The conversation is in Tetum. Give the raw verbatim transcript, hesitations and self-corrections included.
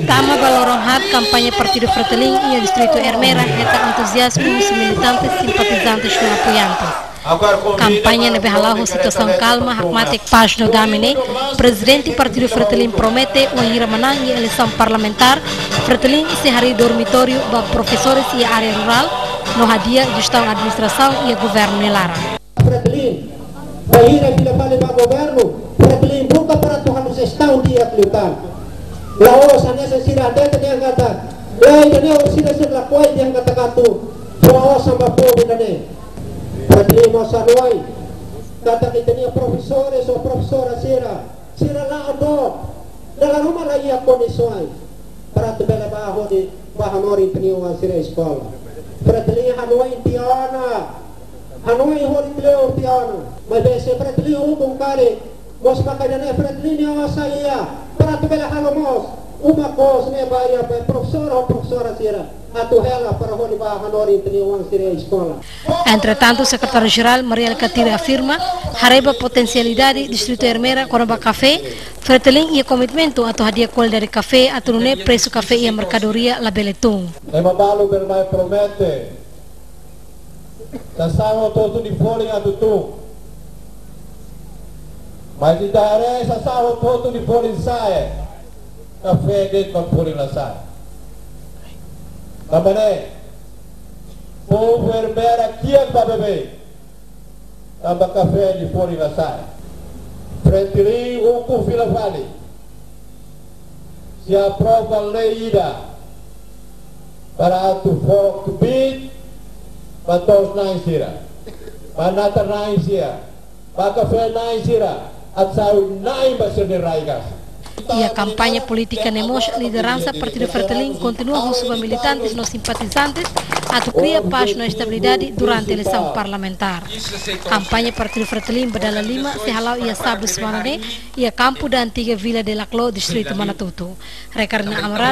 Tama ba loron haat, kampaña Partidu Fretilin iha Distritu Ermera hetan entuziazmu husi militantes, simpatizantes no apoiantes. Kampaña ne'ebé hala'o ho situasaun kalma, hakmatek, pás no dame ne'e, Prezidente Partidu Fretilin promete, wainhira manán iha eleisaun parlamentár, Fretilin sei harii dormitóriu ba profesores iha área rurál, no hadi'a jestaun administrasaun iha governu nia laran. Fretilin, bainhira fila fali ba governu, Fretilin buka para atu halo jestaun di'ak liután. La'ós hanesan sira hatete dehan katak, lei ida-ne'e sira sira lakohi dehan katak atu fó osan ba povu ida-ne'e. Fretilin mós hanoin katak ita-nia profesores ou profesora sira, sira la'o dook, dala ruma la iha kondisaun para atu bele bá hodi bá hanorin ita-nia oan sira eskola. Fretilin hanoin tiha ona, hanoin hodi kleur tiha ona. Maibé se Fretilin ukun karik, mós maka ida-ne'e Fretilin nia osan iha para atu bele halo mós uma kos ne'e ba iha ba profesór ou profesora sira atu hela para hodi bá hanorin ita-nia oan sira eskola. Entretantu, Sekretáriu-Jerál Mari Alkatiri afirma, haree ba potensialidade Distritu Ermera kona-ba kafé, Fretilin iha komitmentu atu hadi'a kualidade kafé, atu nune'e presu kafé iha merkadoria labele tun. Ema balu bele mai promete, sasán hotu-hotu nia folin atu tun. Mas ita haree sasán hotu-hotu nia folin sa'e, kafé de'it mak folin la sa'e. Tanba ne'e, povu Ermera kiak ba beibeik, tanba kafé nia folin la sa'e. Fretilin ukun fila fali sei aprova lei ida para atu fó kbiit ba to'os-na'in sira, ba natar-na'in sira, ba kafé-na'in sira, atu sai na'in ba sira-nia rai-kasan. Iha kampaña polítika ne'e mós, lideransa Partidu Fretilin kontinua husu ba militantes no simpatizantes atu kria pás no estabilidade durante eleisaun parlamentár. Kampaña Partidu Fretilin ba dala lima sei hala'o iha sábadu semana ne'e, iha kampu da antiga Vila de Laclo, Distritu Manatuto. Rekarina Amaral,